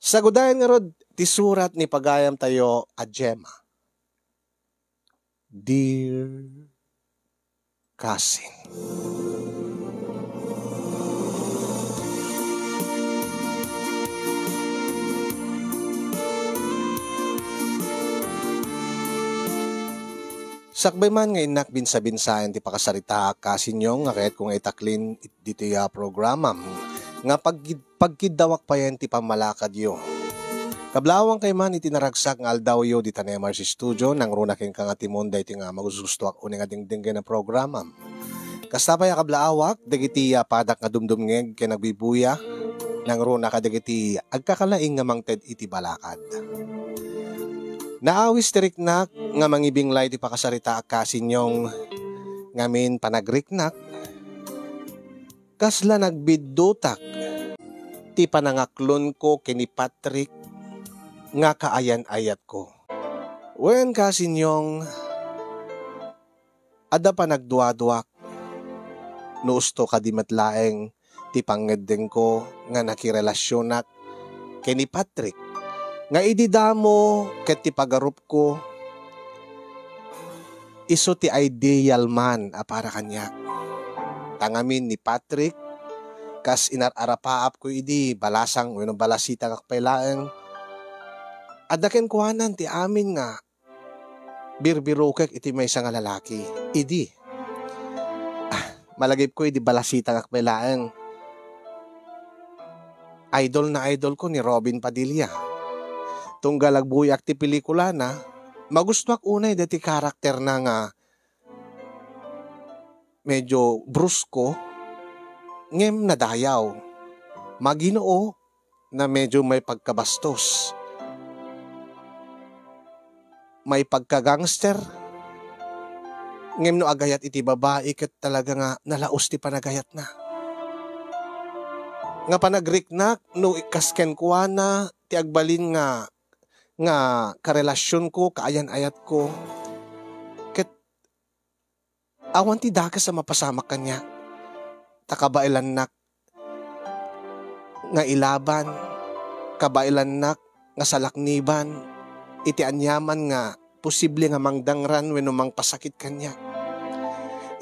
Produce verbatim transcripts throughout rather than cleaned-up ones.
Sagudayan ngarud ti surat ni pagayamtayo a Gemma. Dear Cousin. Sakbay man nga innak binsa-binsaen ti pakasaritaak, kasinyo, nga kayatko nga itaklin it-, ditoy a programam nga pagkid-, pagkiddawak payen ti pammalakadyo. Kablaawangkayo man iti naragsak nga aldawyo dita Nemar's Studio, nangruna kenka nga timon daytoy nga magugustoak unay nga dengdenggen a programam. Kasta pay a kablaawak, dagiti, ah, padak nga dumdumngeg ken agbibuya, nangruna kadagiti agkakalaing nga mangted iti balakad. Naawis ti riknak nga mangibinglay ti pakasaritaak, kasinyo, ngamin panagriknak, kasla nagbiddutak ti panangaklonko ken ni Patrick nga kaayan-ayatko. Wen, kasinyo, adda panagduaduak no usto kadi met laeng ti pangngeddengko nga nakirelasionak ken ni Patrick, nga idi damo ket ti pagarupko, isu ti ideal man a para kaniak. Ta ngamin ni Patrick, kas inar-arapaapko idi, balasang wenno balasitangak pay laeng, adda kenkuanan ti amin nga birbirokek iti maysa nga lalaki. Idi, ah, malagipko idi balasitangak pay laeng. Idol na idol ko ni Robin Padilla. Tunggal agbuyak ti pelikulana, magustuak unay daytoy karakterna nga medyo brusko, ngem nadayaw. Maginoo, na medyo may pagkabastos, may pagkagangster, ngem no agayat iti babai ket talaga nga nalaus ti panagayatna. Nga panagriknak no kas kenkuana ti agbalin nga, nga karelasionko, kaayan-ayatko, ket awan ti dakes a mapasamak kaniak, ta kabaelannak nga ilaban, kabaelannak nga salakniban iti aniaman nga posible nga mangdangran wenno mangpasakit kaniak.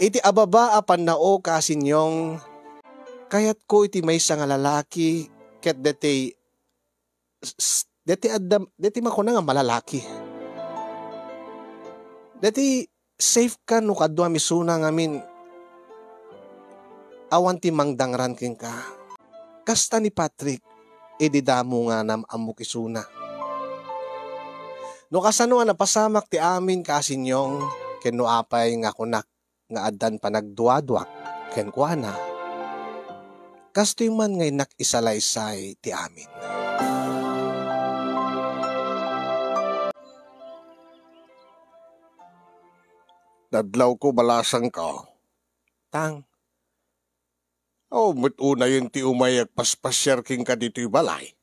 Iti ababa a pannao, kasinyo, kayatko iti maysa nga lalaki ket deti s-, s-, deti adda, deti makuna nga malalaki. Deti safe ka no kaduam isuna ngamin awan ti mangdangran kenka. Kasta ni Patrick, idi damo nga nam-ammok isuna. No kasano a napasamak ti amin, kasinyo, ken no apay nga kunak nga addan panagduaduak kenkuana, kastoy man nga innak isalaysay ti amin. Nadlawko, balasangko. Tang. Awan met unayen ti umay agpaspasiar kenka ditoy balay.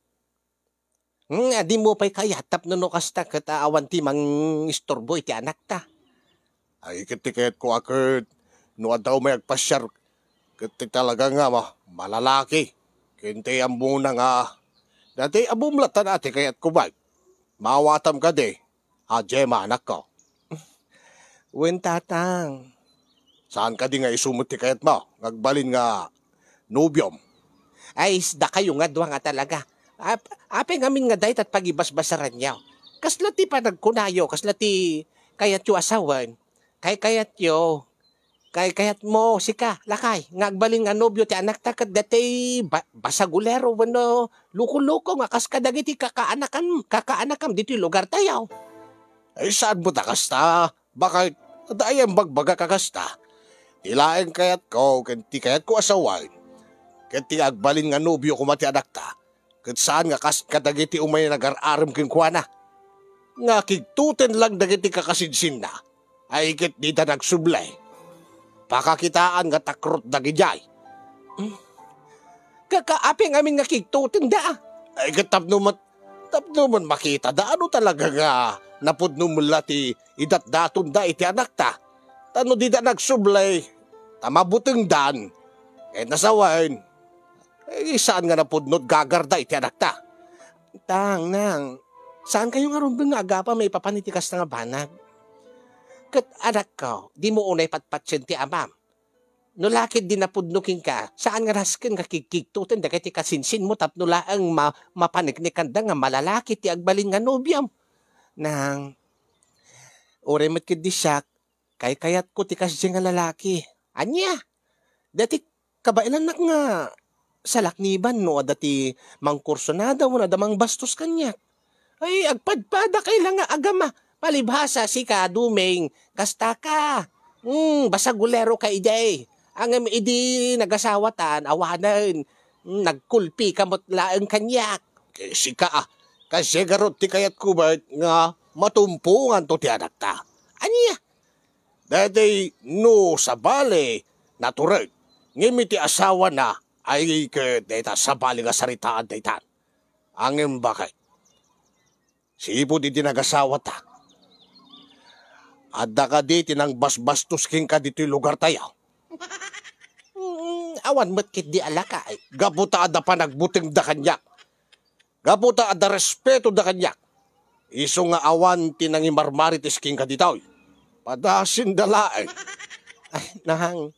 Hmm, adimo pay kayat tapno no kasta ket awan ti mangisturbo iti anakta. Ay, ket ti kayatko a ket no adda umay agpasiar ket ti talaga nga ma-, malalaki. Ken ti ammona nga dati a bumlatan a ti kayatko met. Maawatam kadi a Gemma, anakko. Wen, tatang. Saan kadi nga isu met ti kayatmo nga agbalin nga nobiom? Ay, isdakayo nga dua nga talaga. Ap-, apay ngamin nga dayta ti pagibasbasaranyo. Kasla ti panagkunayo, kasla ti kayatyo a sawen. Kaykayatyo, kaykayatmo, sika, lakay, nga agbalin nga nobio ti anakta ket daytoy ba-, basagulero wenno loko-loko nga kas kadagiti kakaanakan-, kakaanakam ditoy lugartayo. Ay, saan met a kasta? Bakit? Adda aya imbagbaga a kasta? Ti laeng kayatko ken ti kayatko a sawen, ket ti agbalin nga nobio koma ti anakta, ket saan nga kas kadagiti umay nagar-arem kenkuana, nga kigtoten lang dagiti kakasinsinna, ay ket dida nagsubli. Pakakitaan nga takrot dagidiay. Hmm. Kaka-, apay ngamin nga kigtotenda? Ay, ket tapno met, tapno met makitada, ano talaga nga napudno met la ti idatdatonda iti anakta? Ta no dida nagsubli, ta mabutengdan, ket nasawen, eh, saan nga napudno ti gagarda iti anakta? Tang, nang, saankayo nga rumbeng nga agapa maipapan iti kasta nga banag. Ket, anakko, dimo unay patpatien ti amam. No la ketdi napudno kenka, saan nga nasken nga kigkigtoten dagiti kasinsinmo tapno laeng ma-, mapaneknekanda nga malalaki ti agbalin nga nobiom. Nang, uray met ketdi siak, kaykayatko ti kasdiay nga lalaki. Ania? Daytoy kabaelannak nga salakniban no adda ti mangkursunada wenno adda mangbastos kaniak. Ay, agpadpadakay la nga agama. Palibhasa sika, Dumeng, kastaka. Hmm, basagulero ka idi. Ngem idi nagasawatan, awanen. Hmm, nagkulpi ka met laeng kaniak. Ket sika, a, kasdi ngarud ti kayatko met nga matumponganto ti anakta. Ania? Daytoy no sabali, natured. Ngem iti asawana, ay ket dayta sabali nga saritaan daytan. Ngem baket? Sipud idi nagasawata, adda kadi ti nangbasbastos kenka ditoy lugartayo? Mm, awan met ketdi a lakay. Gapu ta adda panagbutengda kaniak. Gapu ta adda respetoda kaniak. Isu nga awan ti nangimarmarites kenka ditoy. Padasenda laeng. Ay, nahang,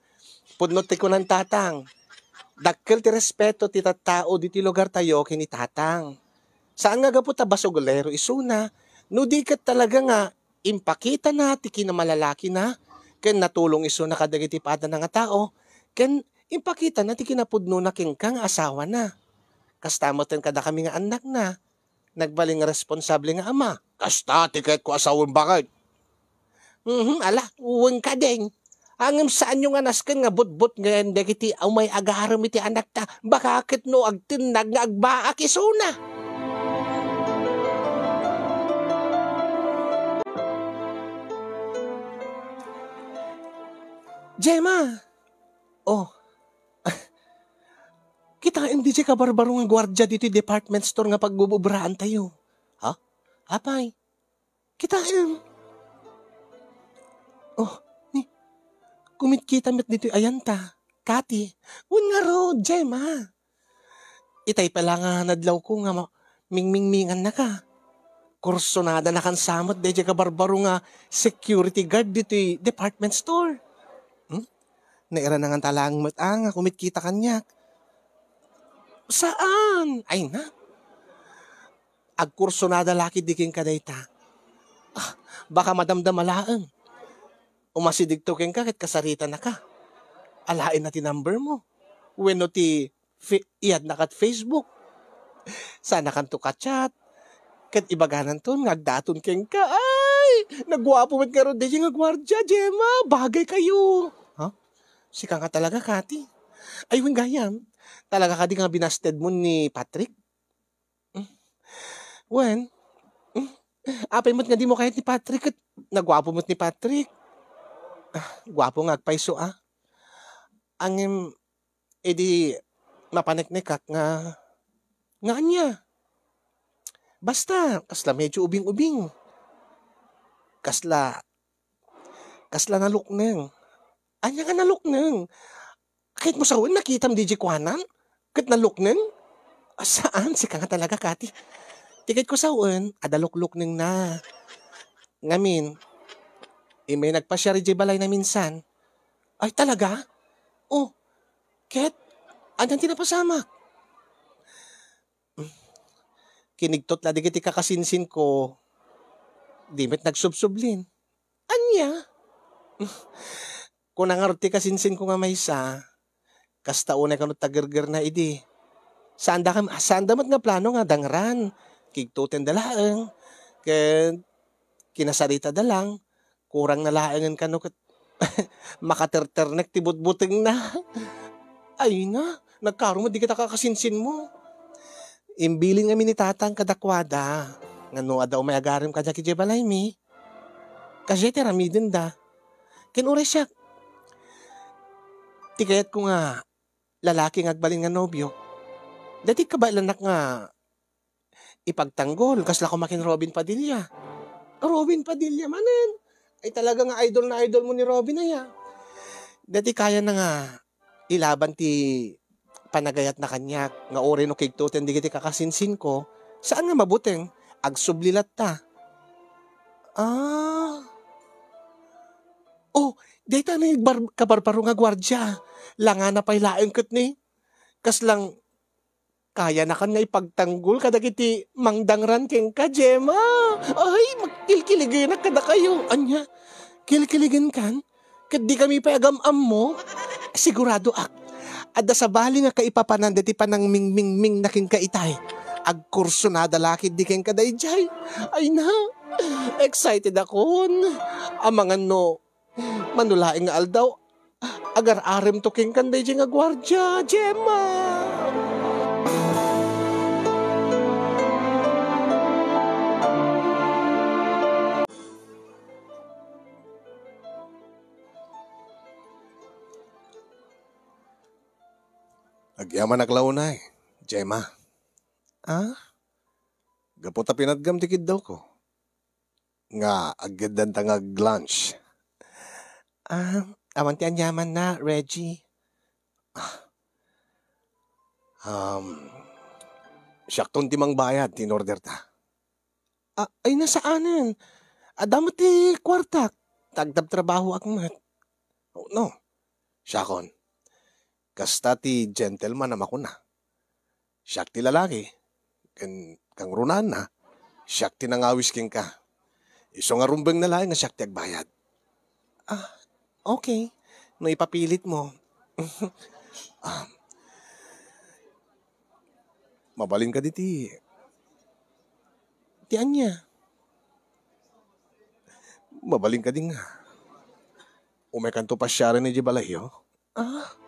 pudno ti kunan tatang. Dakkel ti respeto ti tattao ditoy lugartayo ken ni tatang. Saan nga gapu ta basugulero isuna, no di ket talaga nga impakitana ti kinamalalakina, ken natulong isuna kadagiti padana nga tao, ken impakitana ti kinapudnona kenka nga asawana. Kasta metten kadakami nga annakna, nagbalin nga responsable nga ama. Kasta ti kayatko a sawen, baket? Mhm, ala, wen kadeng. Ngem saanyo nga nasken nga butbutngen dagiti umay agarem iti anakta, baka ket no agtennag nga agbaak isuna. Gemma! Oh. Kitaem diay kabarbaro nga guardia ditoy department store nga pagbububraantayo. Ha? Apay? Kitaem. Oh, ni, kumitkita met ditoy ayanta, Kati. Wen ngarud, Gemma. Itay pay la nga nadlawko nga ma-, mingmingmingannaka. Kursunadanakan sa met daydiay kabarbaro nga security guard ditoy department store. Hmm? Nairanangan ta laeng met, ah, nga kumitkita kaniak. Saan? Ay na. Agkursunada la ketdi kenka dayta. Ah, baka madamdama laeng. Umasidegto kenka ket kasaritanaka. Alaenna ti number mo. Wenno ti fe-, iyadna kat Facebook. Saannakanto ka-chat. Ket ibagananton nga agdaton kenka. Ay! Naguapo met ngarud daydiay nga guardia, Gemma. Bagaykayo. Ha? Sika nga talaga, Kati. Ay, wen gayam. Talaga kadi nga binasted mo ni Patrick? Hmm. Wen, hmm, apay met nga dimo kayat ni Patrick ket naguapo met ni Patrick. Ah, guapo nga agpayso, ah. Ngem, idi mapaneknekak nga, nga ania? Basta, kasla medyo ubing-ubing. Kasla, kasla nalukneng. Ania nga nalukneng? Kayatmo sawen, nakitam diay kuanan? Ket nalukneng? Ah, saan? Sika nga talaga, Kati. Ti kayatko sawen, adda lukluknengna. Ngamin, immay nagpasiar idiay balayna minsan. Ay, talaga? Oh, ket? Ania ti napasamak? Kinigtot la dagiti kakasinsinko, di met nagsubsublin. Ania? Kuna ngarud ti kasinsinko nga maysa, kasta unay kano ti gergerna idi. Saanda kam-, saanda met nga plano nga dangran. Kigtotenda laeng. Ken kinasaritada lang. Kurang na laengen kano ket makaterternek ti butbutengna. Ay na, nagkaaro met dagiti kakasinsinmo. Imbilin ngamin ni Tatang kadakuada nga no adda umay agarem kaniak idiay balaymi, kasdiay ti aramidenda. Ken uray siak, ti kayatko nga lalaki nga agbalin nga nobio, daytoy kabaelannak nga ipagtanggol, kasla koma ken Robin Padilla. Robin Padilla manen! Ay, talaga nga idol na idol mo ni Robin, aya. Daytoy kayana nga ilaban ti panagayatna kaniak, nga uray no kigtoten dagiti kakasinsinko, Saan nga mabuteng? Agsubli latta. Ah. Oh, dayta ni bar-, kabarbaro nga guardia. Langana pay laeng ket ni. Kaslang kayanakan nga ipagtanggol kadagiti mangdangran kenka, Gemma. Ay, magkilkiligenak kadakayo. Ania? Kilkiligenkan? Ket di kami pay agam-ammo? Siguradoak, adda sabali nga kaipapanan daytoy panangmingmingmingna kenka itay. Agkursunada la ketdi kenka daydiay. Ay na, excited akon. Amangan no, mano laeng nga aldaw, agar-aremto kenkan daydiay nga guardia, Gemma. Agyamanak la unay, Gemma. Ah? Gapu ta pinatgam ti kiddawko nga aggeddanta nga ag-lunch. Ah, awan ti aniamanna, Reggie. Ah. Um, siakton ti mangbayad ti in-orderta. Ah, ay, nasaanen. Adda met ti kuartak. Tagdab trabahoak met. Oh, no. Siakon. Kasta ti gentleman a makuna. Siak ti lalaki, ken kangrunaanna, siak ti nangawis kenka. Isu nga rumbengna laeng nga siak ti agbayad. Ah, okay. No ipapilitmo. Ah, mabalin kadi ti, ti ania? Mabalin kadi nga umaykanto pasiaren idiay balayyo? Ah?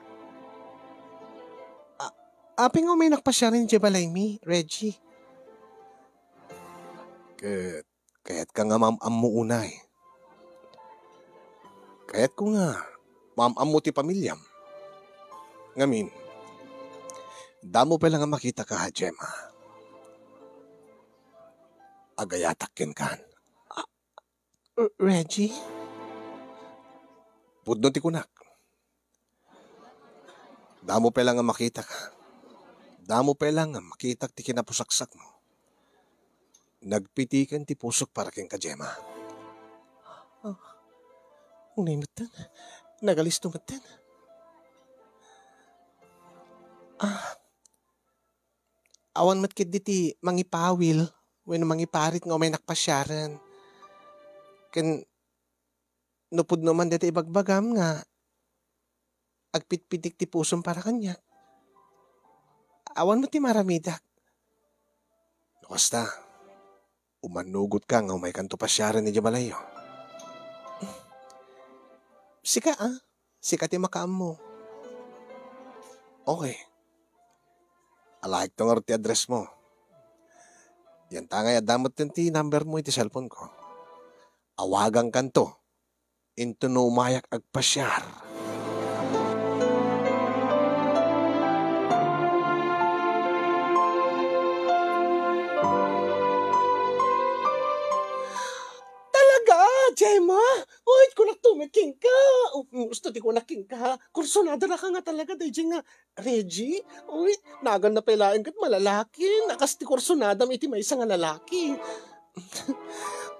A-, apay nga umaynak pasiaren idiay balaymi, Reggie? Ket kayatka nga maam-ammo unay. Kayatko nga maam-ammo ti pamiliam. Ngamin, damo pay la nga makitaka, Gemma. Agayatak kenkan. Ah, R-, Reggie? Pudno ti kunak. Damo pay la nga makitaka. Damo pay la nga makitak ti kinapusaksakmo. Nagpitiken ti pusok para kenka, Gemma. Ah, unay metten. Nagalisto metten. Ah, awan met ketdi ti mangipawil wenno mangiparit nga umaynak pasiaren. Ken no pudno man dayta ibagbagam nga agpitpitik ti pusom para kaniak, awan met ti maaramidak. No kasta, umanugotka nga umaykanto pasiaren idiay balayyo. Sika, ah? Sika ti makaammo. Okay. Alaekto ngarud ti addressmo. Diay ta ngay adda metten ti numbermo iti cellphoneko. Awagankanto inton no umayak agpasiar. Talaga, Gemma? Uy, kunakto met kenka. Oh, gusto ti kunak kenka. Kursunada naka nga talaga, daydiay nga Reggie. Uy, naganna pay laeng ket malalaki. Nakas ti kursunadam iti maysa nga lalaki.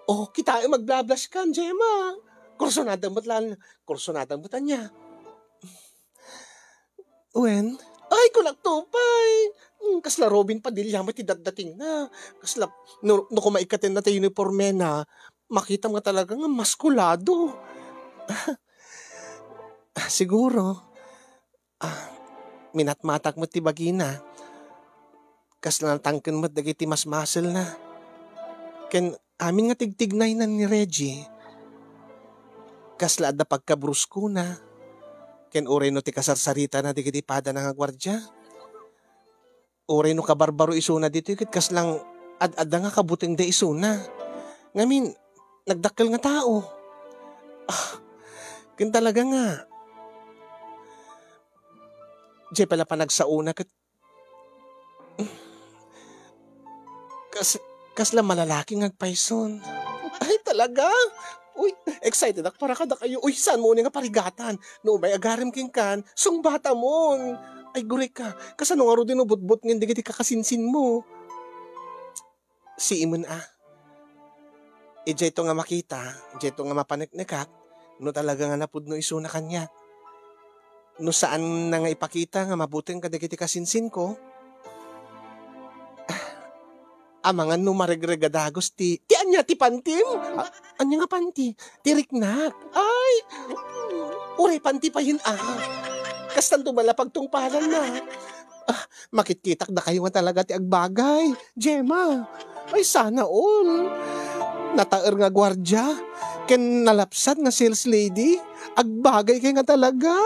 Oh, kitaem, magbla-blush kan, Gemma. Kursunadam met lan, kursunadam met ania. Wen? Ay, kunakto pay. Hmm, kasla Robin Padilla met ti datdatingna. Kasla, no, no kumaikkatenna ti uniformena, makitam nga talaga nga maskulado. Siguro, ah, minatmatak met ti bagina. Kasla natangken met dagiti masmaselna. Ken amin nga tigtignaynan ni Reggie, kasla adda pagkabruskona, ken uray no ti kasarsaritana dagiti padana nga guardia, uray no kabarbaro isuna ditoy ket kaslang ad-adda nga kabutengda isuna. Ngamin, nagdakkel nga tao. Ah, ken talaga nga, diay pay la panagsaona ket Kas-, kasla malalaki nga agpayson. Ay, talaga? Uy, excited ak para kadakayo. Uy, saan mo uni nga parigatan? No umay agarem kenkan, sungbatamon. Ay, gurayka, kasano ngarud no butbutngen dagiti kakasinsinmo? Siimon a. Idiayto nga makita, idiayto nga mapaneknekak, no talaga nga napudno isuna kaniak. No saanna nga ipakita nga mabuteng kadagiti kasinsinko, ah, amangan no maregreg a dagus ti, ti ania ti pantim? Ah, ania nga panti? Ti riknak. Ay! Uray panti payen a. Kastanto bala pagtungpalanna. Ah, makitkitak dakayo nga talaga ti agbagay. Gemma, ay sana all. Nataer nga guardia, ken nalapsat nga sales lady, agbagay kay nga talaga.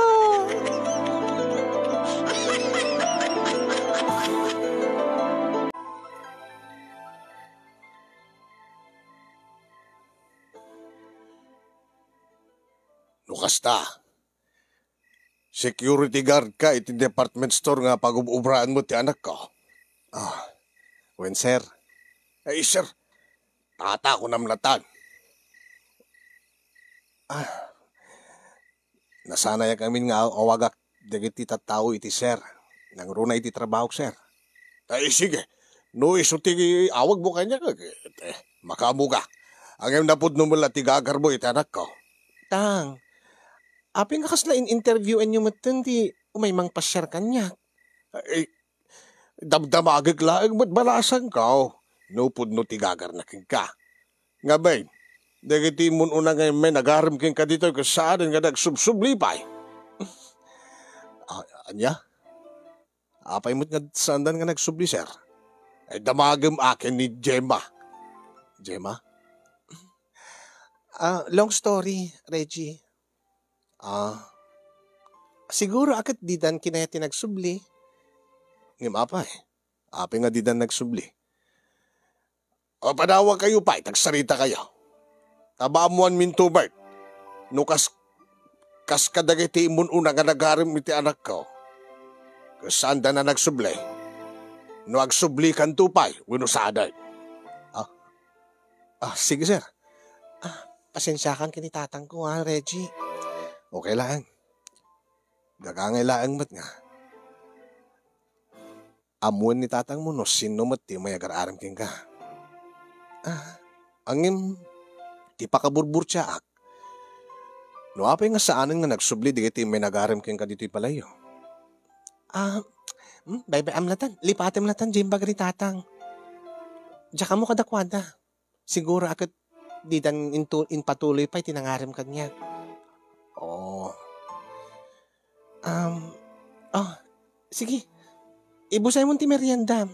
No kasta, security guard ka iti department store nga pagub-ubraen mo ti anakko? Ah, wen, sir. Ay, sir, tata ko namlatan. Ah, nasanayak amin nga aw-, awagak dagiti tattao iti sir. Nangruna iti trabahok, sir. Ay, sige. No isu ti awag mo kaniak, eh, makaammoka. Ngem napudno met la ti gagar mo iti anakko. Tang, apay nga kasla in-interviewen yo metten ti umay mangpasiar kaniak? Ay, damdamagek laeng met balasangko no pudno ti gagarna kenka. Ngamin, dagiti immun-una nga immay nagarem kenka ditoy ket saanen nga nagsubsubli pay. Ah, ania? Apay met nga saandan nga nagsubli, sir? Ay, damagem a ken ni Gemma. Gemma? Ah, long story, Reggie. Ah, siguro a ket didan kinayat ti nagsubli. Ngem apay? Apay nga didan nagsubli? O, padawagkayo pay, ta agsaritakayo. Ta ammoanmin to, Bert. No kas-, kas kadagiti immun-una nga nagarem iti anakko, ket saanda nga nagsubli. No agsublikanto pay, wenno saanen. Ah? Ah, sige, sir. Ah, pasensiakan ken ni tatangko, ha, Reggie. Okay laeng. Gagangay laeng met nga ammoen ni tatangmo no sinno met ti umay agar-arem kenka. Ah, ngem, ti pakaburburtiaak, no apay nga saanen nga nagsubli dagiti umay nagarem kenka ditoy balayyo? Ah, hmm, baybay-am latan. Lipatem latan diay imbaga ni tatang. Diak ammo kadakuada. Siguro a ket didan intu-, impatuloy pay ti nangarem kaniak. Oh. Um, oh, sige. Ibusaymo ti meriendam.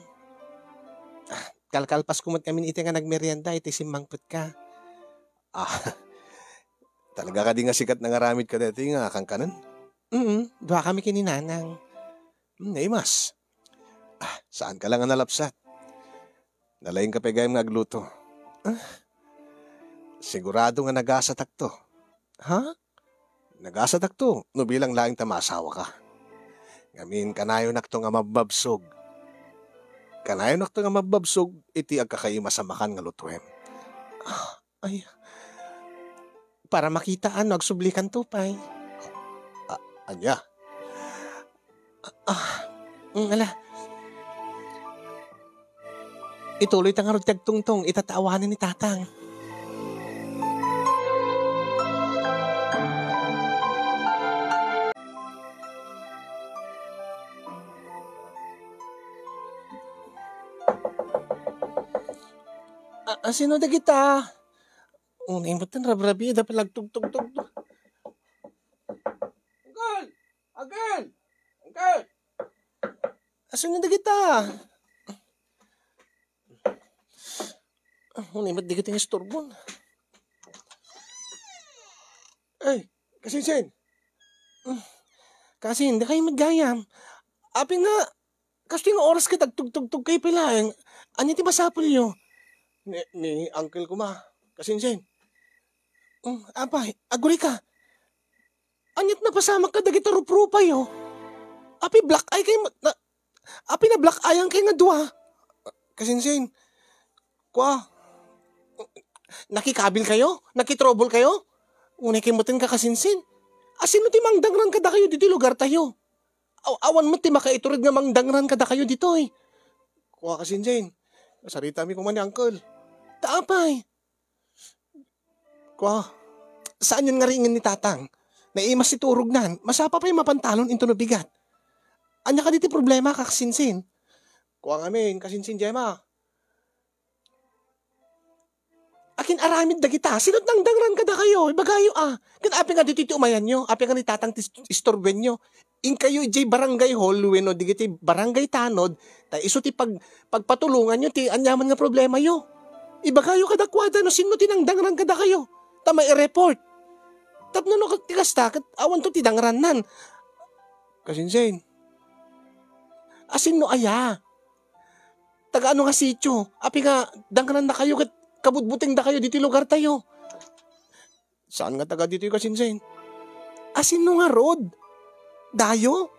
Ah, kalkalpasko met ngamin iti nga nagmerienda iti simmangpetka. Ah, talaga kadi nga sika ti nangaramid kadaytoy nga kankanen? Mm, duakami ken ni Nanang. Hmm, naimas. Ah, saanka la nga nalapsat. Nalaingka pay gayam nga agluto. Ah, sigurado nga nagasatakto. Ha? Nagasatakto no bilang laeng ta maasawaka. Ngamin, kanayonakto nga mabbabsog. Kanayonakto nga mabbabsog iti agkakaimas a makan nga lutoem. Ah, ay, para makitaan no agsublikanto pay. A-, ania? Ah, mm, ala. Ituloyta ngarud ti agtungtong ita ta awanen ni Tatang. A-, asino dagita? Unay met ti rabrabiada pay la agtugtugtugtog. Uncle! Uncle! Uncle! Asino dagita? Unay met dagiti nga isturbon. Ay, kasinsin. Kasin, dakayo met gayam. Apay nga, kastoy nga oras ket agtugtugtog kayo pay laeng. Ania ti masapulyo? Ni, ni uncle koma. Kasinsin. Mm, apay, agurayka. Ania't napasamak kadagiti ruprupayo? Apay black eye kayo ma-, na, apay na black eye-an kayo nga dua? Kasinsin. Kua, nakikabil kayo? Nakitrouble kayo? Unay kayo met nga kasinsin. Asino ti mangdangran kadakayo ditoy lugar tayo? Aw-, awan met ti makaitured nga mangdangran kadakayo ditoy. Kua, kasinsin. Nasaritami koma ni Uncle. Ta apay? Kua, saan yon nga ringen ni Tatang? Naimas ti turognan. Masapa pay mapantalon into no bigat. Ania kadi ti problema, Kasinsin? Kua ngamin, Kasinsin Gemma. Akin aramid dagita? Sino ti nangdangran kadakayo? Ibagayo a. Ket apay nga ditoy ti umayanyo? Apay nga ni Tatang ti is-, istorbuenyo? Inkayo idiay barangay hall wenno dagiti barangay tanod, ta isu ti pag-, pagpatulonganyo ti aniaman nga problemayo. Ibagayo kadakuada no sinno ti nangdangran kadakayo. Ta maireport. Tapno no ti kasta, ket awanto ti dangrannan. Kasinsin. A, sinno aya? Taga ano nga sitio? Apay nga dangrannakayo ket kabutbutengdakayo ditoy lugartayo? Saan nga taga ditoy, Kasinsin? A, sinno ngarud? Dayo?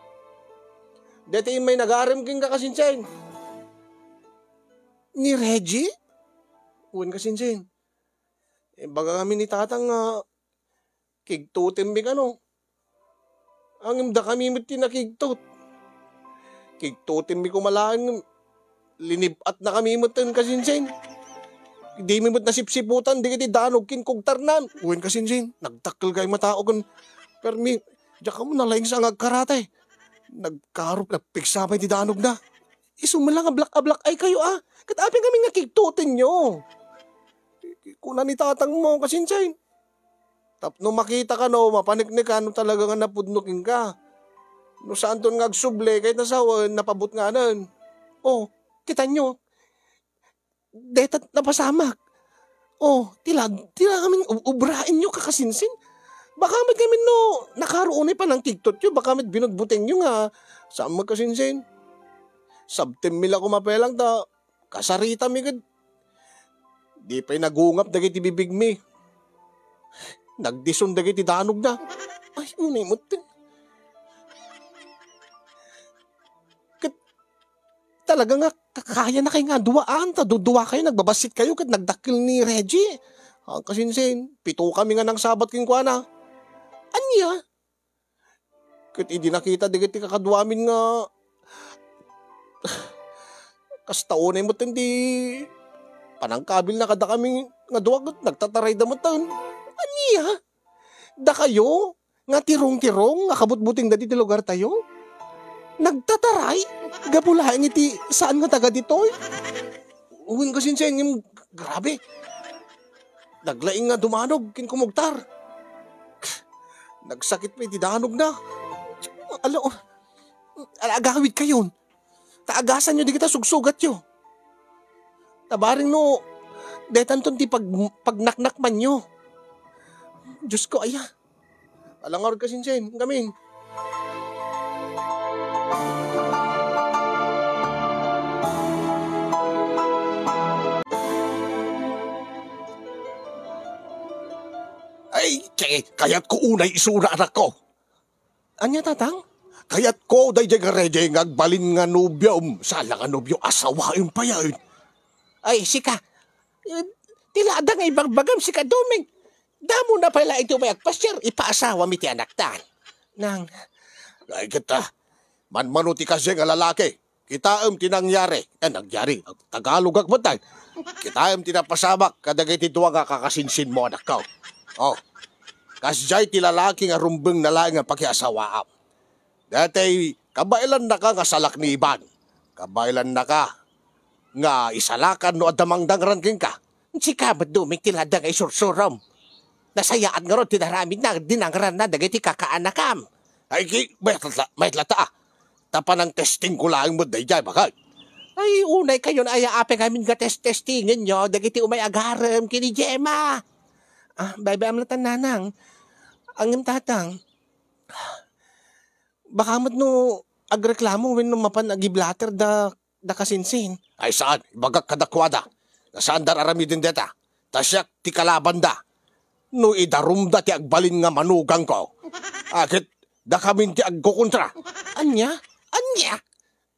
Daytoy immay nagarem kenka, Kasinsin. Ni Reggie? Wen, Kasinsin. Ibaga kami ni Tatang nga kigtutenmi kano. Ngem dakami met ti nakigtot. Kigtutenmi koma laeng ngem linib-atnakami metten, Kasinsin. Dimi met nasipsiputan dagiti danog ken kugtarnan. Wen, Kasinsin, nagdakkel kay matao ken permi, diak ammo nalaingsa nga agkarate. Nagkarup, nagpigsa pay ti danogna. Isu met la nga ablak-ablak-aykayo a. Ket apay ngamin nga kigtutenyo? Kuna ni Tatangmo, Kasinsin. Tapno makita kano, mapaneknekan no talaga nga napudno kenka. No saanton nga agsubli, ket nasawen, napabutnganen. O, kitanyo, dayta napasamak. O, ti la, ti la ngamin ub-, ubraenyo, Kasinsin. Baka met ngamin no, nakaro unay panangkigtotyo, baka met binutbutengyo nga, saan met, Kasinsin? Sabtenmi la koma pay lang ta, kasaritami ket di pay nagungap dagiti bibigmi. Nagdison dagiti danogna. Ay, unay met. Ket talaga nga kakayanakay nga duaan, ta duduakayo, nagbabassitkayo, ket nagdakkel ni Reggie. A, Kasinsin, pitokami nga nangsabat kenkuana. Ania? Ket idi nakita dagiti kakaduamin nga kasta unay met ti panangkabilna kadakami nga dua, ket nagtatarayda metten. Ania? Dakayo nga tirongtirong nga kabutbutengda ditoy lugartayo? Nagtataray? Gapu laeng iti saan nga taga ditoy? Wen, Kasinsin, ngem grabe. Naglaing nga dumanog ken kumugtar. Nagsakit pay ti danogna. Ala, ala, agawidkayon. Ta agasanyo dagita sugsugatyo. Ta bareng no, daytanton ti pag-, pagnaknakmanyo. Diosko, aya. Ala ngarud, Kasinsin, ngamin. Ay, kay-, kayatko unay isuna, anakko. Ania, Tatang? Kayatko daydiay nga Reggie nga agbalin nga nobiom, saan la nga nobio, asawaem payen. Ay, sika. Eh, ti lada nga ibagbagam, sika, Doming. Damona pay laeng ti umay agpasiar, ipaasawam iti anakta. Nang. Ay, ket ta, manmano ti kasta nga lalaki. Kitaem ti nangyari. Eh, nangyari. Tagalogak met, ay. Kitaem ti napasamak kadagiti dua nga kakasinsinmo, anakko. O, kasdiay ti lalaki nga rumbengna laeng nga pakiasawaam. Daytoy, kabaelannaka nga salakniban. Kabaelannaka nga isalakan no adda mangdangran kenka. Sika met, Doming, ti lada nga isursurom. Nasayaat ngarud ti naramidna, dinangranna dagiti kakaanakam. Ay, ki-, mayat la-, mayat latta, a. Ta panangtestingko laeng met daydiay, baket. Ay, unaykayon aya, apay ngamin nga test-testingenyo dagiti umay agarem ken ni Gemma. A, baybay-am latta, Nanang. Ngem, Tatang, baka met no agreklamo wenno mapan agiblater da, da Kasinsin. Ay, saan? Ibagak kadakuada nga saanda aramiden dayta. Ta siak ti kalabanda. No idarumda ti agbalin nga manugangko, a, ket dakamin ti agkokontra. Ania? Ania?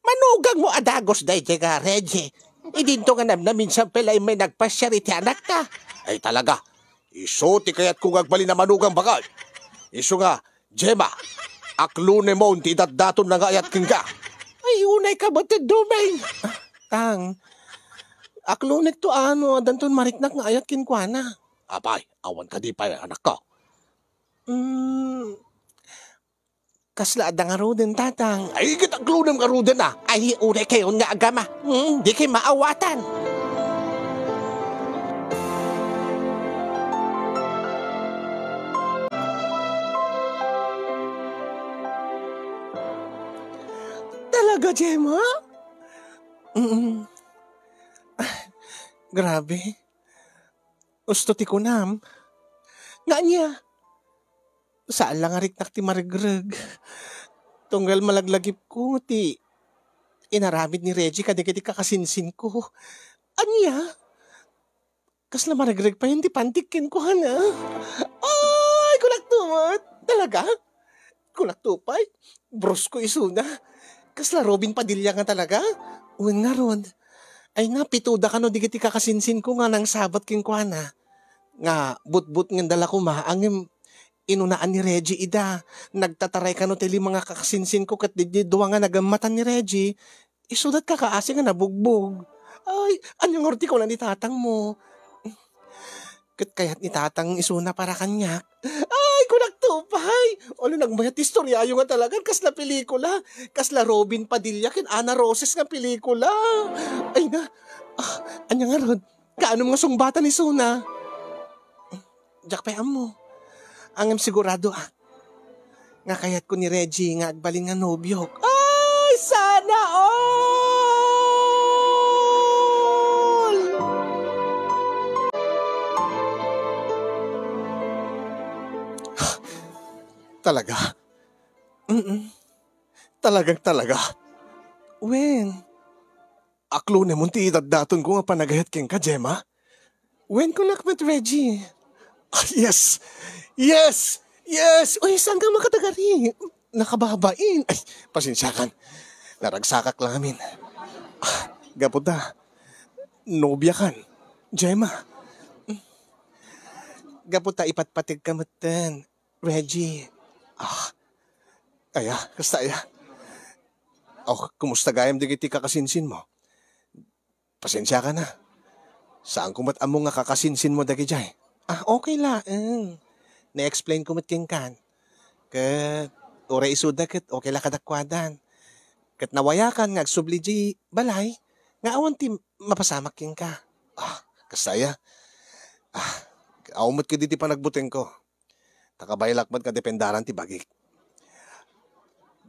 Manugangmo a dagus daydiay nga Reggie. Idinto nga namnaminsan pay la immay nagpasiar iti anakta. Ay, talaga. Isu ti kayatko nga agbalin a manugang, baket. Isu nga, Gemma, aklunemon ti idatdatonna nga ayat kenka. Ay, unayka met, Doming. Tang, Aklonekto a no addanton mariknak nga ayat kenkuana. Apay, awan kadi pay, anakko. Mm, kasla adda ngaruden, tatang. Ay, ket aglunem ngaruden, a. Ay, uray kayon nga agama. Hmm, di kay maawatan. Talaga, Gemma? Mm. Grabe. Usto ti kunam. Nga ania? Saan la nga riknak ti maregreg. Tunggal malaglagipko ti inaramid ni Reggie kadagiti kakasinsinko. Ania? Kasla maregreg payen ti pantik kenkuana. Ay, kunakto met. Talaga? Kunakto pay. Brusko isuna. Kasla Robin Padilla nga talaga? Wen ngarud. Ay, napitoda kano digiti kakasinsinko nga nangsabat kenkuana. Nga butbutngenda la koma, ngem inunaan ni Reggie ida. Nagtataray kano ti lima nga kakasinsinko ket di, di dua nga nagammatan ni Reggie, isuda ti kakaasi nga nabugbog. Ay, ania ngarud ti kuna ni tatangmo? Ket kayat ni tatang isuna para kaniak. Ay, kunakto pay! Ania, nagmayat ti istoriayo nga talaga, kasla pelikula. Kasla Robin Padilla ken Ana Roces nga pelikula. Ay na, ah, ania ngarud? Kaano nga sungbatan isuna? Diak pay ammo. Ngem sigurado, ah, nga kayatko ni Reggie nga agbalin nga nobiok. Ay, sana all! Talaga? Mm-mm. Talagang talaga? Wen, aklonemon ti idaddatonko nga panagayat kenka, Gemma? Wen, kunak met, Reggie. Ah, yes! Yes! Yes! Uy, saan ka makatagari? Nakababain. Ay, pasensiakan. Naragsakak la ngamin. Ah, gapu ta, nobiakan, Gemma. Gapu ta ipatpategka metten, Reggie. Ah, aya, kasta aya. Oh, kumusta gayam dagiti kakasinsinmo? Pasensiakan a. Saanko met ammo nga kakasinsinmo dagidiay. Ah, okay laeng. Na-explainko met kenkan. Ket uray isuda ket okay la kadakuadan. Ket nawayakan nga agsubli diay balay nga awan ti mapasamak kenka. Ah, kasta aya. Ah, awan met kadi ti panagbutengko. Ta kabaelak met nga dependaran ti bagik.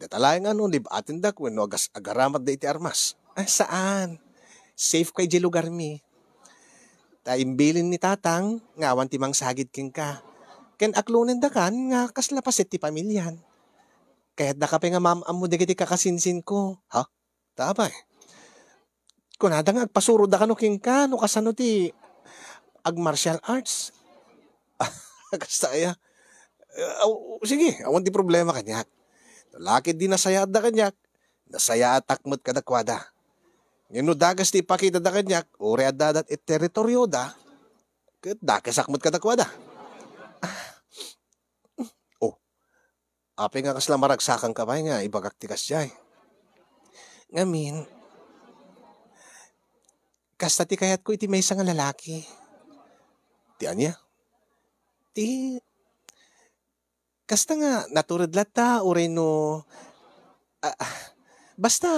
Deta laeng a no nib-atendak wenno agas-, agaramatda iti armas. Ah, saan. Safe ko idiay lugarmi. Ta imbilin ni Tatang nga awan ti mangsagid kenka. Ken aklonendakan nga kasla paset ti pamilian. Kayatdaka pay nga maam-ammo dagiti kakasinsinko. Ha? Ta apay. Kunada nga agpasuroda kano kenka no kasano ti ag-martial arts. Kasta aya. Eh, aw, sige, awan ti problema kaniak. No la ketdi nasayaatda kaniak, nasayaatak met kadakuada. Ngem no dagas ti ipakitada kaniak, uray addadat iti teritorioda, ket dagasak met kadakuada. Oh, apay nga kasla maragsakanka pay nga ibagak ti kasdiay? Ngamin, kasta ti kayatko iti maysa nga lalaki. Ti ania? Ti kasta nga natured latta, uray no, ah, ah, basta,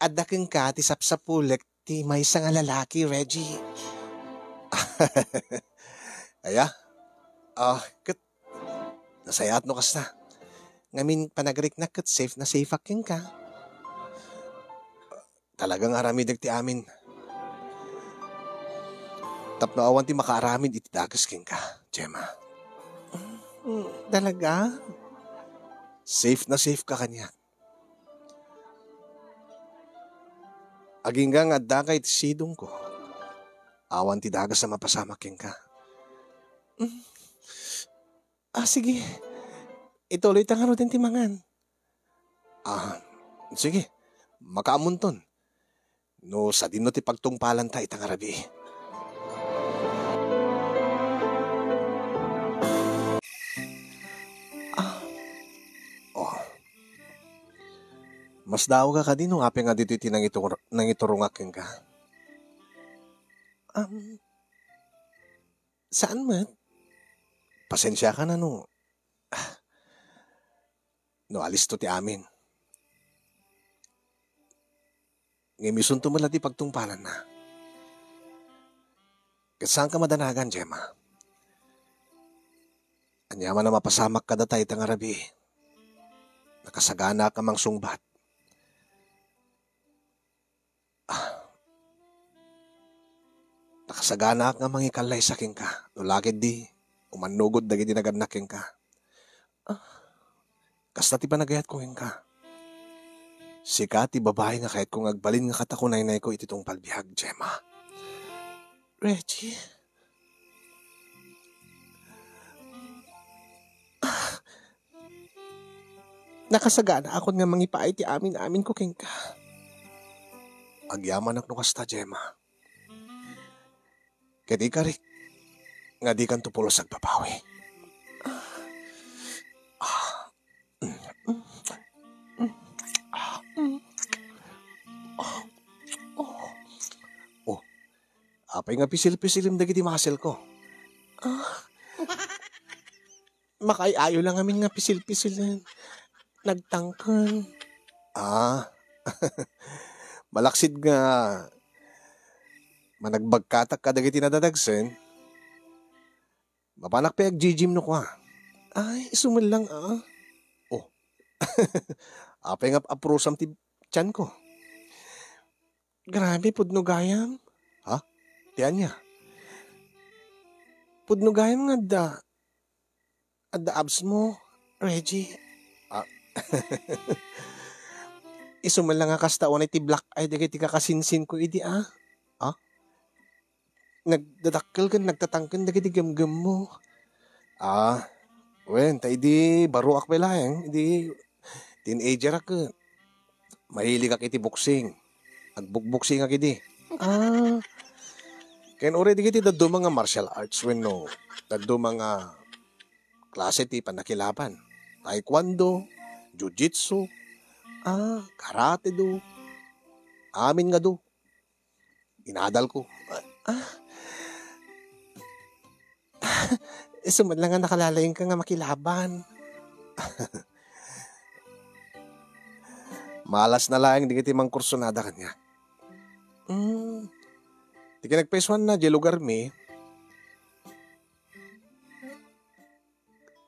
adda kenka ti sapsapulek ti maysa nga lalaki, Reggie. Aya? Ah, ket nasayaat no kasta. Ngamin panagriknak ket safe na safe ak kenka. Talaga nga aramidek ti amin. Tapno awan ti makaaramid iti dagas kenka, Gemma. Mm, talaga? Safe na safe ka kaniak. Agingga nga addaka iti sidongko, awan ti dagas a mapasamak kenka. Mm. Ah, sige. Ituloy ta ngaruden ti mangan. Ah, sige. Makaamunton. No sadino ti pagtungpalanta ita nga rabii. Ah. Oh. Masdaawka kadi no apay nga ditoy ti nangitur-, nangiturongak kenka? Um, saan met? Pasensiakan no, no alisto ti amin. Ngem isunto met la ti pagtungpalanna. Ket saanka madanagan, Gemma. Ania man a mapasamak kadata ita nga rabii, nakasaganaak a mangsungbat. Ah, nakasaganaak nga mangikallaysa kenka, no la ketdi, umannugod dagiti nagannak kenka. Ah, kasta ti panagayatko kenka. Sika ti babai nga kayatko nga agbalin nga katakunaynayko iti tungpal biag, Gemma. Reggie? Ah, nakasaganaakon nga mangipaay ti amin-aminko kenka. Agyamanak no kasta, Gemma. Ket ikarik nga dikanto pulos agbabawi. Ah. Oh. Apay nga pisil-pisilem dagiti muscle-ko? Ah. Makaay-ayo la ngamin nga pisil-pisilen. Nagtangken. Ah. Malaksid nga managbagkatak kadagiti nadadagsen, mapanak pay ag-gym no kua. Ay, isu met lang, ah. Oh. Apay nga aprusam ti tianko? Grabe, pudno gayam. Ha? Ti ania? Pudno gayam nga adda, adda abs mo, Reggie. Ah. Isu man lang nga kasta unay ti black eye dagiti kakasinsinko idi, ah. Ah? Nagdadakkel ken nagtatangken dagiti gemgemmo. Ah, wen, ta idi baruak pay laeng, idi teenagerak ket mahiligak iti boxing. Agbukboksingak idi. Ah. Ken uray dagiti dadduma nga martial arts wenno dadduma nga klase ti pannakilaban. Taekwondo, jiu-jitsu, ah, karate do. Amin nga do. Inadalko. Ah. Isu met lang nga nakalalaingka nga makilaban. Malas na laeng dagiti mangkursunada kaniak. Mm. Ti kinagpaysuanna, diay lugarmi,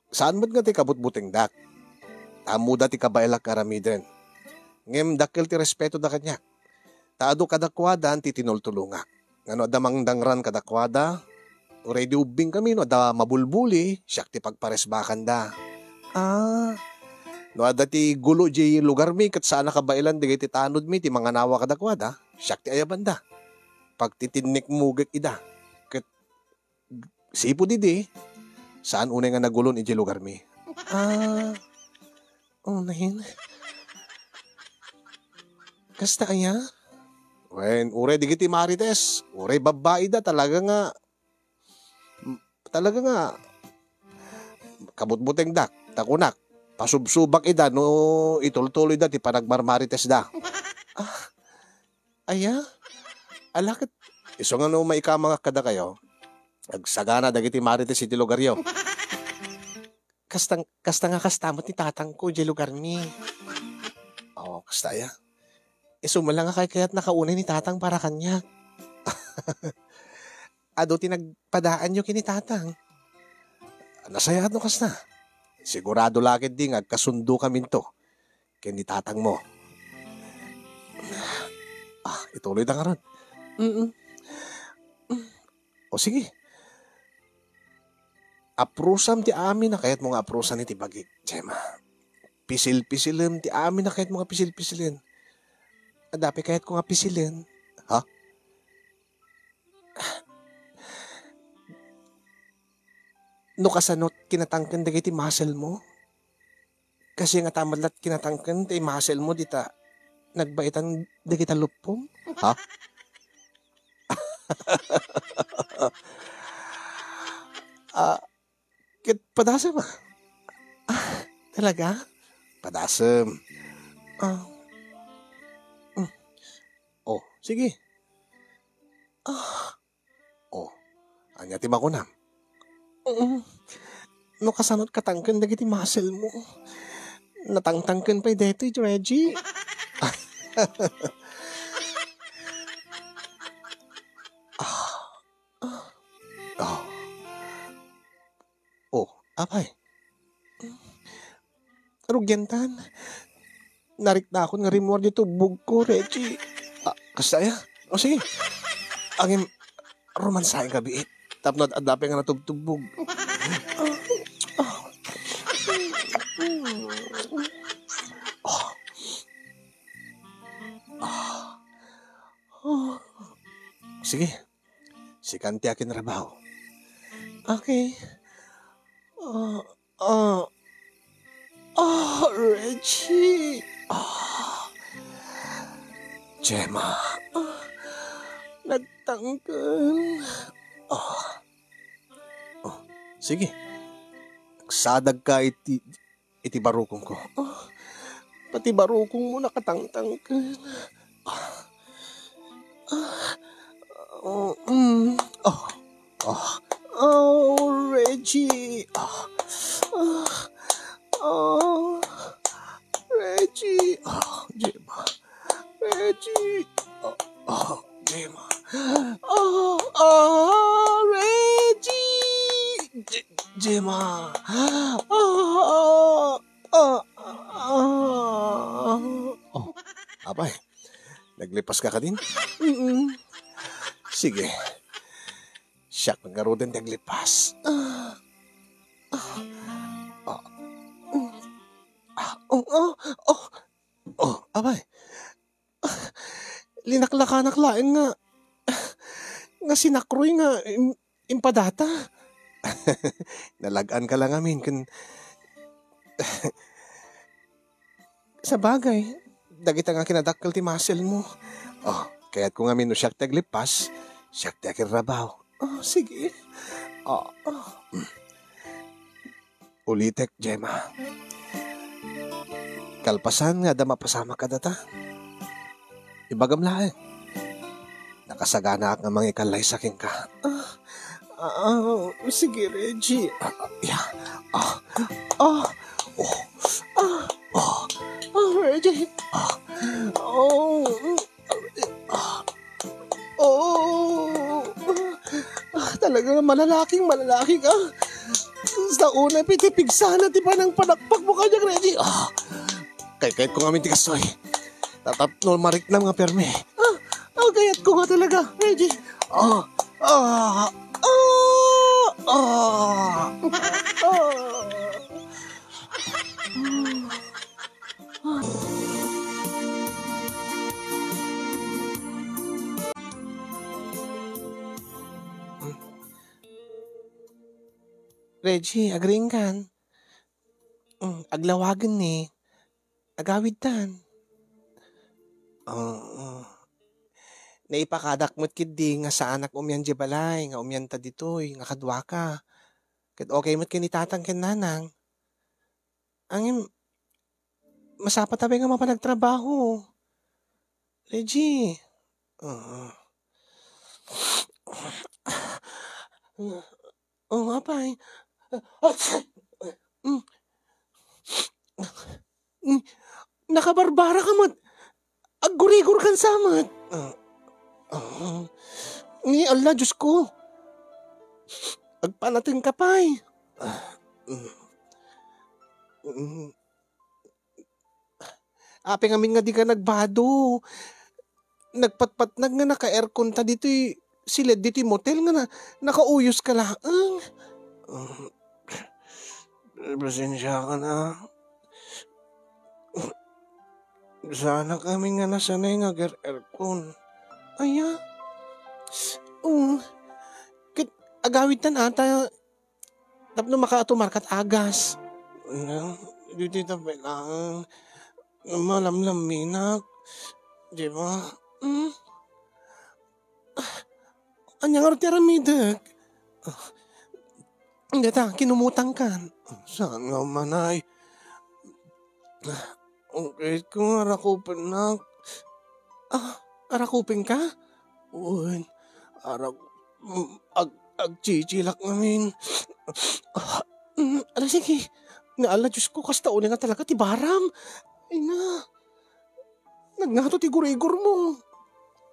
saan met nga ti kabutbutengdak. Ammoda ti kabaelak nga aramiden. Ngem dakkel ti respetoda kaniak. Ta adu kadakuada ti tinultulongak. Nga no adda mangdangran kadakuada, uray idi ubbingkami, no adda mabulbuli, siak ti pagparesbakanda. Ah. No adda ti gulo diay lugarmi, ket saan a kabaelan dagiti tanodmi ti manganawa kadakuada, siak ti ayabanda. Pagtitinnikmugek ida. Ket sipud idi, saan unay nga nagulon idiay lugarmi. Ah, unayen. Kasta aya? Wen, uray dagiti marites, uray babbai da, talaga nga, talaga nga, kabutbutengdak, ta kunak, pasubsubak ida no itultuloyda ti panagmarmaritesda. Ah, aya? Ala ket, isu nga no maikamangak kadakayo, agsagana dagiti marites iti lugaryo. Kasta, kasta nga kasta met ni tatangko, diay lugarmi. Oh, kasta aya? Isu man lang nga kaykayatnaka unay ni tatang para kaniak. Adu ti nagpadaanyo ken ni tatang. Nasayaat no kasta. Sigurado la ketdi nga agkasundokaminto ken ni tatangmo. Ah, ituloyta ngarud. Mm. O sige. Aprusam ti amin a kayatmo nga aprusan iti bagik, Gemma. Pisil-pisilem ti amin a kayatmo nga pisil-pisilen. Adda pay kayatko nga pisilen. Ha? No kasano kinatangken dagiti muscle mo? Kasi nga ta met la't kinatangken ti muscle mo dita nagbaitan dagita luppom? Ha? Ah, ket padasem, ah. Ah, talaga? Ah. Mm. Oh, sige. Ah. Ania ti makunam? Mm. No kasanot katangken dagiti muscle mo. Natangtangken pay detoy, Reggie. Ah. Ah. Oh. Oh, apay. Rugiantan. Nariknakon nga rimmuar di tubbogko, Reggie. Ah, kasta aya? O sige. Ngem, romansaenka biit. Tapno ad-adda pay nga natubtubbog. Ah, ah. Ah. Ah. Sige. Sikan ti akinrabaho. Okay. Ah, ah, ah, Reggie. Ah. Gemma. Ah, nagtangken. Ah. Oh, sige. Agsadagka iti, iti barukongko. Ah, pati barukongmo nakatangtangken. Ah. Ah. Oh, mm. Oh. Oh. Oh, Reggie. Ah. Ah. Oh. Reggie. Ah, Gemma. Reggie. Ah, ah, Gemma. Ah, ah, Reggie. Je-, Gemma. Ah, ah, ah, ah. Oh, apay. Naglipaska kadin? Mm-mm. Sige. Siak ngaruden ti aglipas. Ah. Ah. Ah. Mm. Ah, oh, oh, oh. Oh, apay. Ah, linaklakanak laeng nga, nga sinakroy nga im-, impadata. Nalag-anka la ngamin ken sabagay, dagita nga kinadakkel ti muscle mo. Oh, kayatko ngamin no siak ti aglipas, siak ti akirrabaw. Oh, sige. Oh, oh. Ulitek, Gemma. Kalpasan nga adda mapasamak kadata, ibagam laeng. Nakasaganaak nga mangikallaysa kenka. Ah, ah, sige, Reggie. Ah, ah, ya. Ah, ah, oh, ah, oh, ah, Reggie. Ah, oh, ah, oh, ah, talaga nga malalaking malalaki ka. Sa una, piti pigsana ti panangpanakpakmo kaniak, Reggie. Ah, kaykayatko ngamin ti kastoy. Tatapno mariknam nga permi. Ah, ah, kayatko nga talaga, Reggie. Ah, ah, ah, ah, ah. Reggie, agriingkan. Mm, aglawagen ni. Agawidtan. Oo. Naipakadak met ketdi nga saanak umian diay balay, nga umianta ditoy, nga kaduaka. Ket okay met ken ni tatang ken nanang. Ngem, masapata pay nga mapan agtrabaho. Reggie. Oo. Oo, apay. Mm. Mm. Nakabarbara ka met. Aggurigor kan sa met. Ah, ah. Ni Allah, Diyos ko. Agpanaten ka pay. Ah, mm. Mm. Apay ngamin nga dika nagbado. Nagpatpatnag nga naka-aircon ta ditoy siled ditoy motel nga na, nakauyos ka laeng. Um, pasensiakan a. Saanak ngamin nga nasanay nga agar-aircon. Aya? Um, ket agawidtan a ta tapno makaatumar kat agas. Nga, ditoy ta pay laeng. Malamlaminak. Di ba? Hmm? Ania ngarud ti aramidek? Data, kinumutangkan. Saan nga umanay? Okay ko nga arakupennak. Ah, arakupenka? Wen, arak-, Mm, ag-, agchichilak ngamin. Mm, ala, sige. Nga ala, Diyos ko, kasta uli nga talaga ti baram. Ay na. Nagngato ti gurigor mo.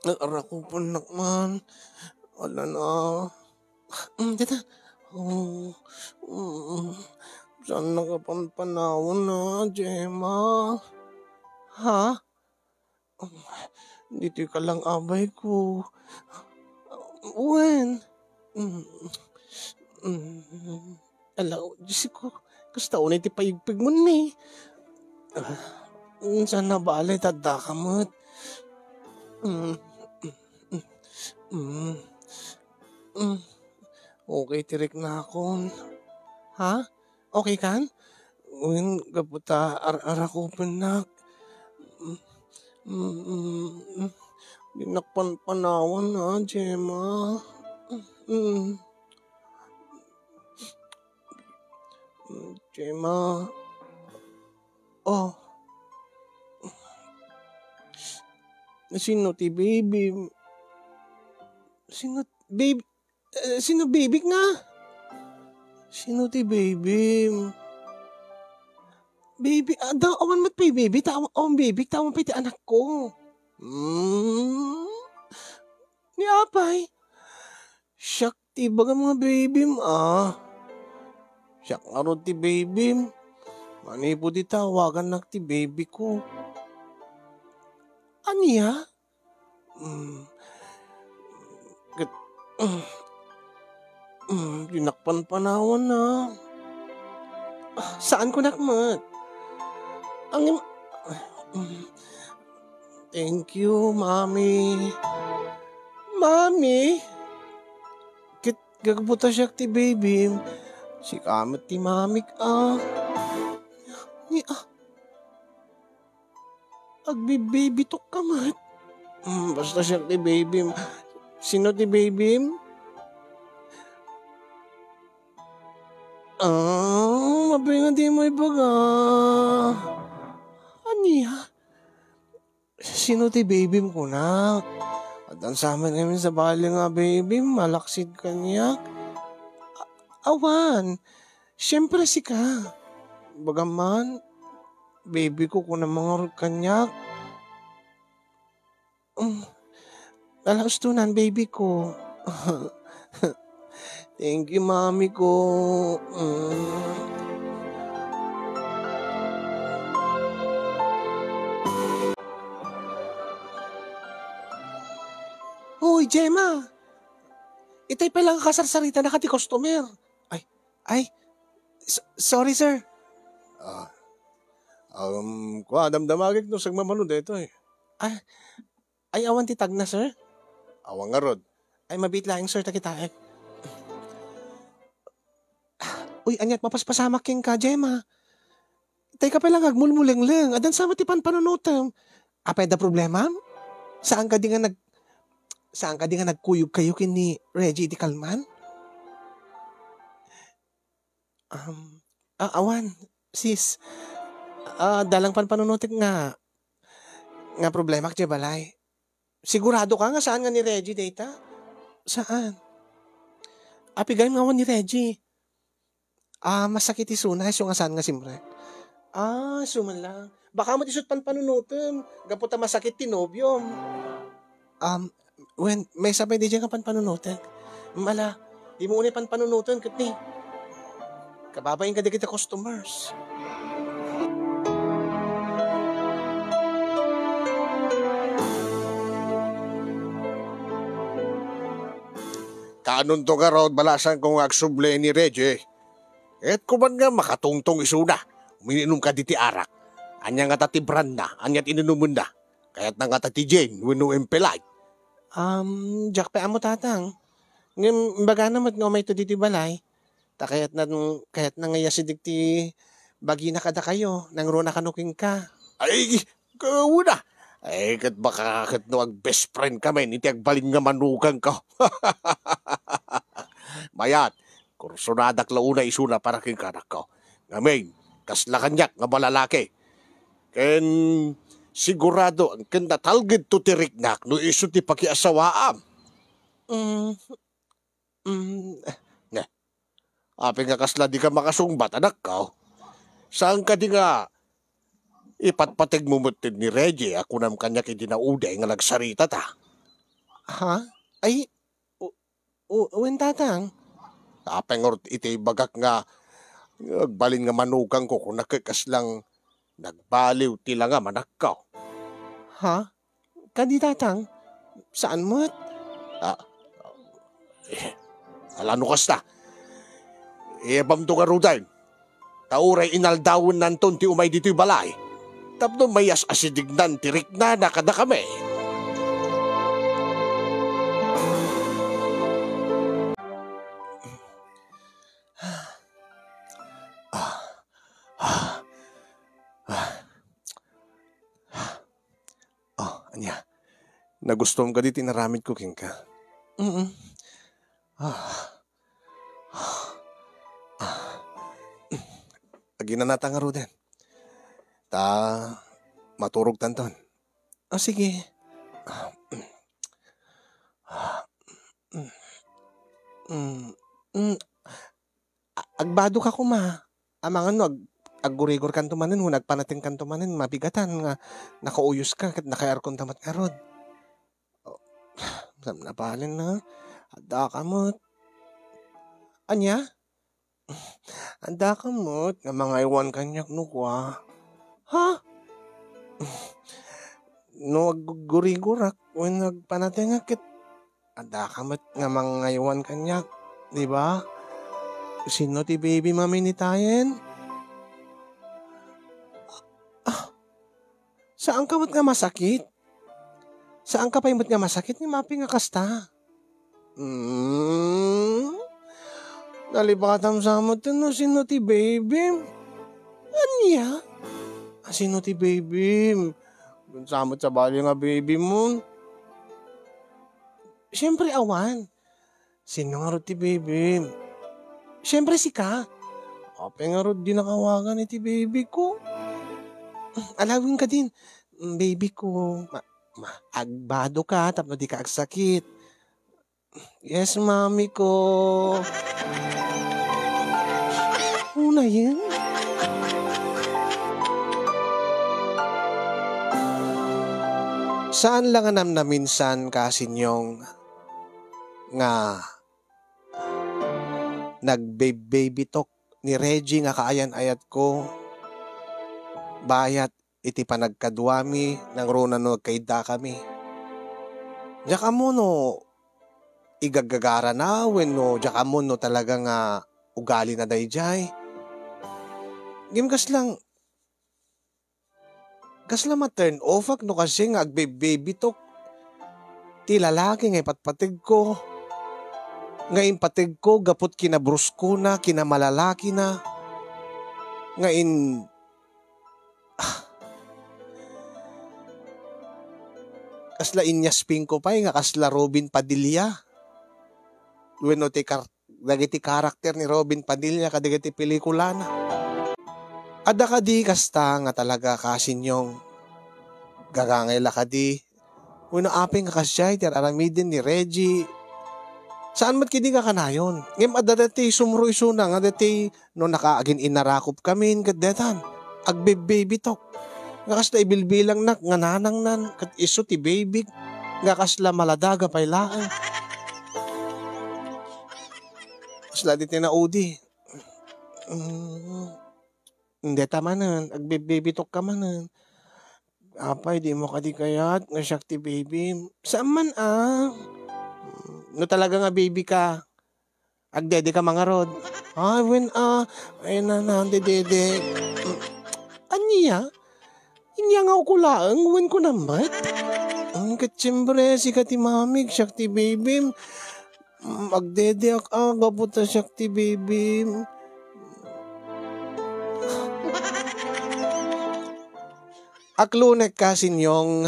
Nagarakupannak man. Ala na. Mm, dita. Oh, mm, saan nakapanpanawan na, Gemma? Ha? Ditoy ka lang, abay ko. Wen. Mm. Mm. Ala, Diyos ko. Kasta unay ti payigpig mo ni. Ah, saan na bale, tadda ka met. Mm. Mm. Mm. Okay, tirik na akon. Ha? Okay kan? Wen, gapu ta ar-, arakupennak. Mm, mm, mm. Dinnak panpanawan, ha, Gemma. Mm. Mm, Gemma. Oh. Sino ti baby? Sino, baby? Eh, sino baby nga? Sino ti baby? Baby, ah, daw, awan met pay baby, ta-, awan baby, ta awan pay ti anak ko. Hmm? Ni apay? Siak ti ibagam nga baby, ah. Siak ngarud ti baby. Manipud ita, awagannak ti baby ko. Ania? Mm. Ket, mm, mm, dinnak panpanawan na. Ah, saan ko nakmet? Ang im-, mm. Thank you, Mami. Mami? Ket gagbuta siak ti baby. Sika met ti mamik, ah. Ni, ah. Agbibibitok ka met. Mm, basta siak ti baby. Sino ti baby? Ah, mabalin nga di mo ibaga. Ania? Sino ti baby mo, kunak? Addan sa amin ngamin sa bali nga baby, malaksid kaniak. A-, awan. Siyempre, sika. Bagaman, baby ko, kuna mangarud kaniak. Mm. Ala, ustonan, baby ko. Thank you, mami ko. Mm. Hoy, Gemma! Itay pay lang a kasarsarita na ka ti customer. Ay, ay, s-, sorry, sir. Ah, um, kua, damdamagek no sagmamano daytoy. Ah, ay, awan ti tagna, sir? Awan ngarud. Ay, mabiit laeng, sir, ta kitaek. Uy, aniat mapaspasamak kenka, Gemma. Tay ka pay lang agmulmulengleng. Addan sa met ti panpanunotem. Apay adda problemam? Saan ka di nga nag-, saan ka di nga nagkuyog kayo ken ni Reggie iti kalman? Um, ah, awan, sis. Ah, adda lang panpanunotek nga, nga problemak diay balay. Sigurado ka nga saan nga ni Reggie dayta? Saan? Apigayam nga awan ni Reggie. Ah, masakit isuna, isu nga saan nga simrek. Ah, isu man lang. Baka met isu't panpanunotem, gapu ta masakit ti nobiom. Um, wen, maysa pay diay nga panpanunotek. Mala, dimo unay panpanunoten ket ni. Kababain kadagiti customers. Kaanonto ngarud, balasanko nga agsubli ni Reggie. Ket kuman nga makatungtong isuna, umiinom kadi ti arak. Ania ngata ti brandna? Ania ti ininumenna? Kayatna ngata ti gin wenno Empi Light? Um, diak pay ammo, tatang. Ngem imbagana met nga umayto ditoy balay. Ta kayatna, kayatna nga iyasideg ti bagina kadakayo, nangruna kano kenka. Ay, gawena. Ay, ket baka ket no ag-best friend kami, iti agbalin nga manugang ko. Mayat, kursunadak la unay isuna para kenka, anakko. Ngamin, kasla kaniak nga malalaki. Ken sigurado, ken natalgedto ti riknak no isu ti pakiasawaam. Mm, Mm, ne. Apay nga kasla dika makasungbat, anakko? Saan kadi nga ipatpategmo met ni Reggie a kunam kaniak idi nauday nga nagsaritata? Ha? Ay, u-, u-, wen, Tatang. Apay ngarud iti ibagak nga agbalin nga manukangko, kunak ket kaslang nagbaliw ti langam, anakko. Ha? Kadi, Tatang? Saan met? Ah, eh, ala no kasta. Ibamto ngaruden. Ta uray inaldawennanton ti umay ditoy balay. Tapno mayas-asidegnan ti riknana kadakami. Ah, ah, ah, ah. Oh, ania? Nagustom kadi ti inaramidko kenka? Mm. Ah. Ah. Aginanata ngaruden. Ta maturogtanton. Oh, sige. Ah. Mm, mm, a-, agbadok a koma. Amangan no ag-, aggurigorkanto manen wenno agpanatengkanto manen, mabigatan nga nakauyos ka ket nakaarkonta met ngarud. Oh, saan a nabalen na. Adda ka met. Ania? Adda ka met nga mangaywan kaniak no kua. Ha? No aggurigorak wenno agpanatengak ket adda ka met nga mangaywan kaniak, di ba? Sino ti baby mami ni Tayen? Ah, saan ka met nga masakit? Saan ka pay met nga masakit ni mapi nga kasta? Mm. Nalipatam sa met no sino ti baby. Ania? Ah, sino ti baby? Saan met sabali nga baby mo? Siyempre, awan. Sino ngarud ti baby? Siyempre, sika. Apay ngarud di nakawagan iti baby ko? Alawin ka din. Mm, baby ko. Ma-, ma-, agbado ka tapno di ka agsakit. Yes, mami ko. Una yan. Saan lang nga namnaminsan, kasinyong, nga nagbe-baby talk ni Reggie nga kaayan-ayatko. Bayat iti panagkaduami, nangruna no agkaiddakami. Diak ammo no igagagarana wenno diak ammo no talaga nga ugalina daydiay. Ngem kaslang, kasla ma-turn off-ak no kastoy nga agbe-baby talk ti lalaki nga ipatpategko, nga impategko gapu ti kinabruskona, kinamalalakina, nga in-, ah, kasla inyaspingko pay nga kasla Robin Padilla. Wenno ti kar-, dagiti karakter ni Robin Padilla kadagiti pelikulana. Adda kadi kasta nga talaga, kasinyong, gagangay la kadi? Wenno apay nga kasdiay ti ar-aramiden ni Reggie? Saan met kadi nga kanayon? Ngem adda daytoy sumro isuna nga daytoy no nakaagin-inarakop kamin ket detan, agbe-baby talk. Nga kasla ibilbilangnak nga nanangnan ket isu ti baby nga kasla maladaga pay laeng. Kasla di tinaudi. Mm. Deta manen, agbe-baby talk ka manen. Apay, di mo kadi kayat nga siak ti baby? Saan man, ah. No talaga nga baby ka, agdede ka mangarod. Ay, wen, ah. Ay, na, na, dede. Ania? Inya nga ukulaeng, wen ko namet. Ang katsiyempre, sika ti mamig, siak ti baby. Mm, agdede ak, ah, gapu ta siak ti baby. Aklonek, kasinyong,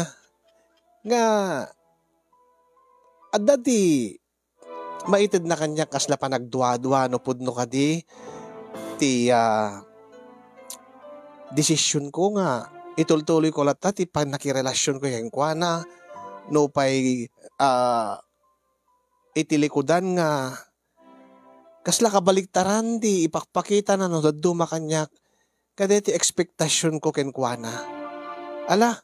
nga adda ti maitedna kaniak kasla panagduadua no pudno kadi ti, ah, desisionko nga itultuloyko latta ti pannakirelasionko kenkuana, no pay, ah, iti likudan nga Kasla kabaliktaran ti ipakpakitana no dadduma kaniak kadagiti ekspektasionko kenkuana. Ala,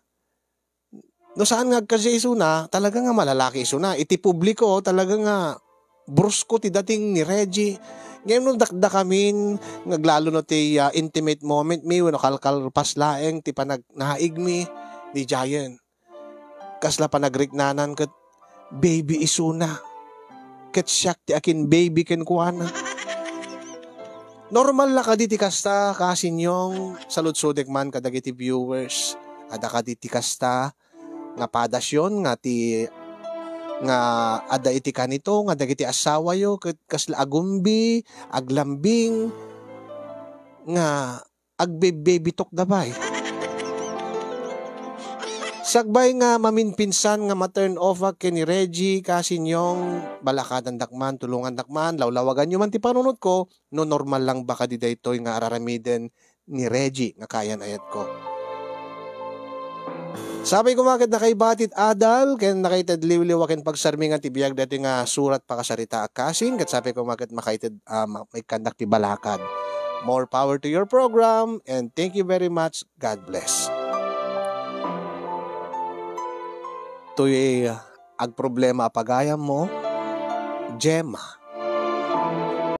no saan nga agkasi isuna, talaga nga malalaki isuna. Iti publiko, talaga nga brusko ti dating ni Reggie. Ngem no dakdakamin, nga aglalo no ti, ah, intimate moment mi, wenno kalkalpas laeng ti panagnaig mi, diayen. Kasla panagriknanan ket baby isuna. Ket siak ti akin-baby kenkuana. Normal la kadi ti kasta, Kasinyong? Saludsodek man kadagiti viewers. Adda kadi ti kasta nga padasion nga ti, nga adda iti kanito nga dagiti assawayo ket kasla agumbi, aglambing, nga agbebebitok da bay. Sakbay nga maminpinsan nga ma-turn off ak ken ni Reggie, Kasinyong, balakadandak man, tulongandak man, lawlawaganyo man ti panunotko, no normal lang ba kadi daytoy nga araramiden ni Reggie nga kayan-ayatko. Sapay koma ket nakaiba ti adal ken nakaited liwliwa ken pagsarmingan ti biag daytoy nga surat pakasarita a Kasing, ket sapay koma ket makaited, ah, ma-, maikkandak ti balakad. More power to your program, and thank you very much. God bless. Toy, ah, agproblema a pagayammo, Gemma.